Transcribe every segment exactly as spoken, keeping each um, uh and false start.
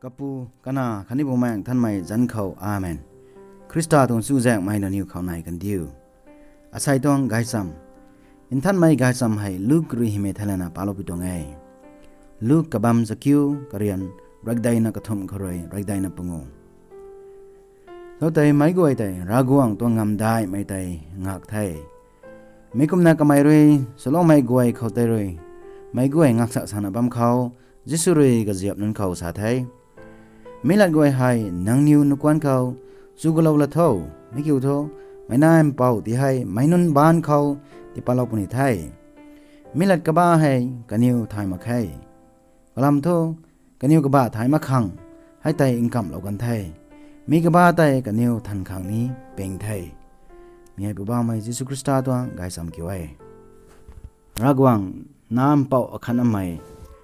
Kapu, Kanac khatni Bumaengh Nthanmei zanc khou, Amen. Khrista tuang chuzaenghmei nangniw khou nai kandiu. Asei tuang gaychamv. Nthanmei gaychamv hei Luk rui hymei thei lana paloupui tuang e. Luk kabamv chakiu, karian ruakdeina kathumh khou rui ruakdeina pangu. Khoutei meic guay tei Ravguangc tuang ngamdaihmei tei ngak the. Mi kumna kamei rui swloumei guay khou tei rui meic guay ngaksak sana bam khou, Jisu rui kaziap nunc khou sa the, Mi lat guay hei nangniw nukuanc khou chugalou la tho, mi kiu thu, Meic Nac Mpouh ti hei meic nunc baanc khou tipatlou puni the. Mi lat kabah hei kaniw thay mak khe. Kalam thu, kaniw kabah thay mak khang hei tei nkamhlou kan the. Mi kabah tei kaniw than khang ni ping the. Mi hei Poubauhmei Jisu Khrista tuang gaychamv kiu e. Ravguangc Nac Mpouh akhatnamei,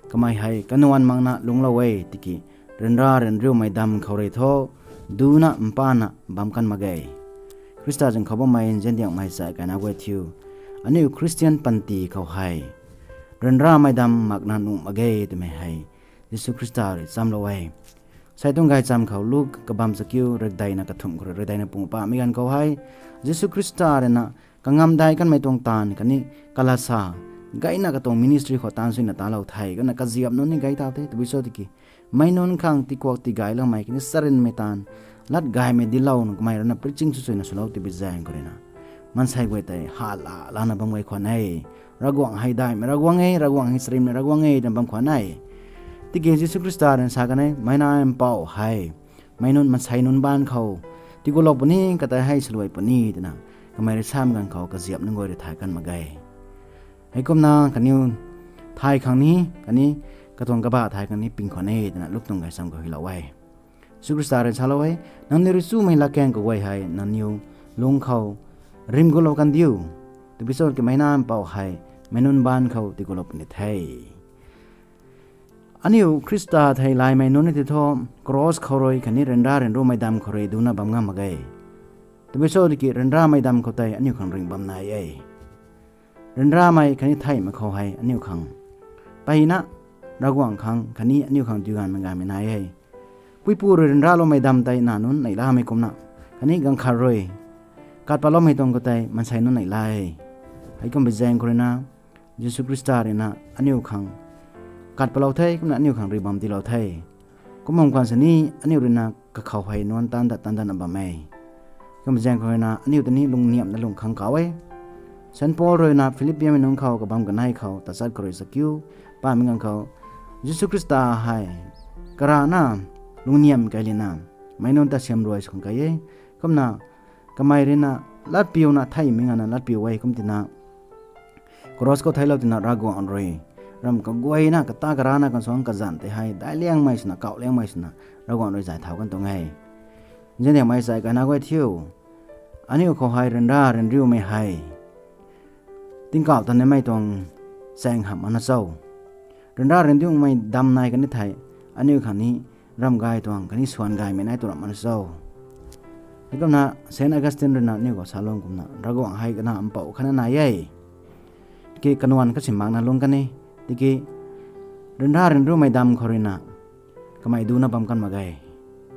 kamei hei kanuan makna lungclou e tiki, ryanra ryanriumei damv khou rui thu, duna mpana bam kan mak ge. Khrista zanc khou bammei nziandiangmei sa kaina guay thiu, aniu Khristian panty khou hei ryanramei damv makna nuh mak ge twmei hei Jisu Khrista rui nchamlou e. Asei tuang gaychamv khou Luk kabamv chakiu ruakdeina kathumh khou rui ruakdeina pangu pamei ganv khou hei, Jisu Khrista rui na kangamdai kanmei tuang taanv khatni kalasa gayna katuang ministry khou taanv suina talou the, kumna kaziap nunc ni gay tau the, tabui cho tiki, meic nunc khang tikuak tigayloumei khatni charynmei taanv, lat gaymei dinclou nunc kamei rui na preaching sw suina swlou tibi zaeng khou rui na, maansei guay tei hala lana bam guay khwan e. Ravguangc hei daihmei Ravguangc e, Ravguangc hei charynmei Ravguangc e twna bam khwan e. Tiki Jisu Khrista rui na sa kan e, Meic Nac Mpouh hei meic nunc maansei nunc baanc khou tikulou puni, katei hei swluai puni twna kamei rui samei ganv khou kaziap nunc guay rui thay kan mak ge. Heikumna kaniw thay khang ni, khatni katuang kabah thay khang ni ping khwan e twna Luk tuang gaychamv khou hylou e. Jisu Khrista rui salou e, nangniw rui chumei latkaeng kaguay hei nangniw lungc khou rimgulou kandiu. Tabui cho tiki Meic Nac Mpouh hei meic nunc baanc khou tikulou puni the. Aniu Khrista theihlaymei nunc ni tei thu, cross khou rui khatni ryanra ryanriumei damv khou rui duna bam ngam mak ge. Tabui cho tiki ryanramei damv khou tei aniu khang ringh bam nai e. Ryanramei khatni theihmei khou hei aniu khang mpeyna Ravguangc khang khatni aniu khang duiganvmei gaymei nai e. Puipu rui ryanraloumei damv tei nac nunc neihlamei kumna, khatni ganv khat rui kat patloumei tuang khou tei maansei nunc neihla e. Heikumbi zaeng khou rui na, Jisu Khrista rui na aniu khang kat patlou the, kumna aniu khang ringh bam tiilou the. Kum bam khwan sini aniu rui na kakhou hei nuanc taan dat taan datna bam e. Kumbi zaeng khou rui na aniu ta ni lungniamhna lung khang kau e. Saint Paul rui na Philippianmei nunc khou kabamv kanei khou tachat khou rui chakiu pamei ganv khou, Jisu Khrista hei karana lungniamh kailina meic nunc ta siamruai sw khang kai e. Kumna kamei rui na latpiuna theihmei nganvna latpiu e, kum tina cross khou theiclou tina Ravguangc rui ram kaguayna kata karana kansuang kazanc tei hei daic liangmei swna, kauh liangmei swna Ravguangc rui zay thau kan tuang e. Nziandiangmei sa kaina guay thiu, aniu khou hei ryanra ryanriumei hei tingkauh ta nimei tuang chaeng hamh mak na cho? Ryanra ryanriumei damv nai kan ni thei, aniu khang ni ramh gay tuang khatni swan gaymei nai tu ramh mak na cho? Heikumna Saint Augustine rui na aniu khou salou kumna, Ravguangc hei Kanac Mpouh khatna nai e. Tiki kanuan kasim makna lung kan e. Tiki ryanra ryanriumei damv khou rui na kamei duna bam kan mak ge.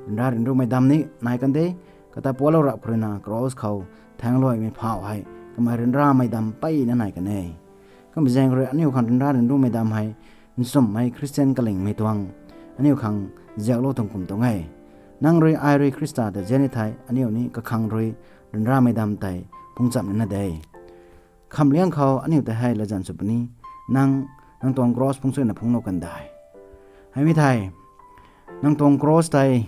Ryanra ryanriumei damv ni nai kan de, kata puaclou rap khou rui na cross khou thaengluaimei phauh hei kamei ryanramei damv mpeyna nai kan e. Kumbi zaeng khou rui aniu khang ryanra ryanriumei damv hei nchumhmei Khristian kalingmei tuang aniu khang ziaklou tuang kum tuang e. Nang rui ai rui Khrista ta nzian ni thei, aniu ni kakhang rui ryanramei damv tei phungcham nina de. Khamliang khou aniu tei hei latzan sw puni, nang, nang tuang cross phungchuina phungclou kan dai. Heimei thei, nang tuang cross tei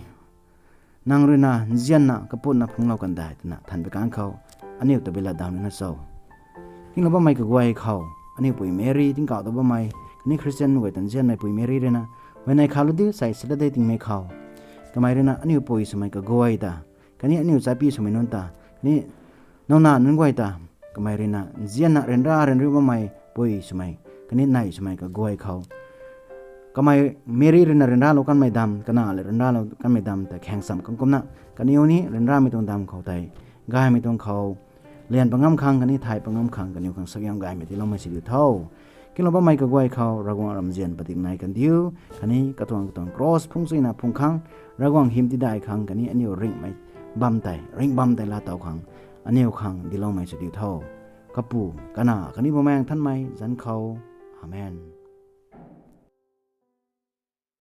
nang rui na nzianna kaputna phungclou kan dai twna thanvpui kan khou, aniu tabui latdauh nina cho? Kinglou bammei kaguay khou, aniu pui Meri, tingkauh ta bammei khatni Khristian guay ta nzianmei pui Meri rui na, huayney khalou di, sei sila de tingmei khou, kamei rui na aniu pui swmei kaguay ta, khatni aniu chaipi swmei nunc ta, khatni nowna nunc guay ta, kamei rui na nzianna ryanra ryanriu bammei pui swmei khatni nei swmei kaguay khou, kamei Meri rui na ryanralou kanmei damv, kanac le ryanralou kanmei damv tei khaeng cham kan kumna, kaniw ni ryanramei tuang damv khou tei gaymei tuang khou lian pat ngam khang khatni thay pat ngam khang kaniw khang sakyam gaymei tiiloumei sw diu tho. Kinglou bammei kaguay khou Ravguangc ramzian padik nai kandiu, khatni katuang katuang cross phungc chuina phungc khang, Ravguangc hym tidai khang khatni aniu ringhmei bam tei, ringh bam tei laa tow khang, aniu khang diloumei sw diu tho. Kapu, Kanac khatni Bumaengh Nthanmei zanc khou. Amen.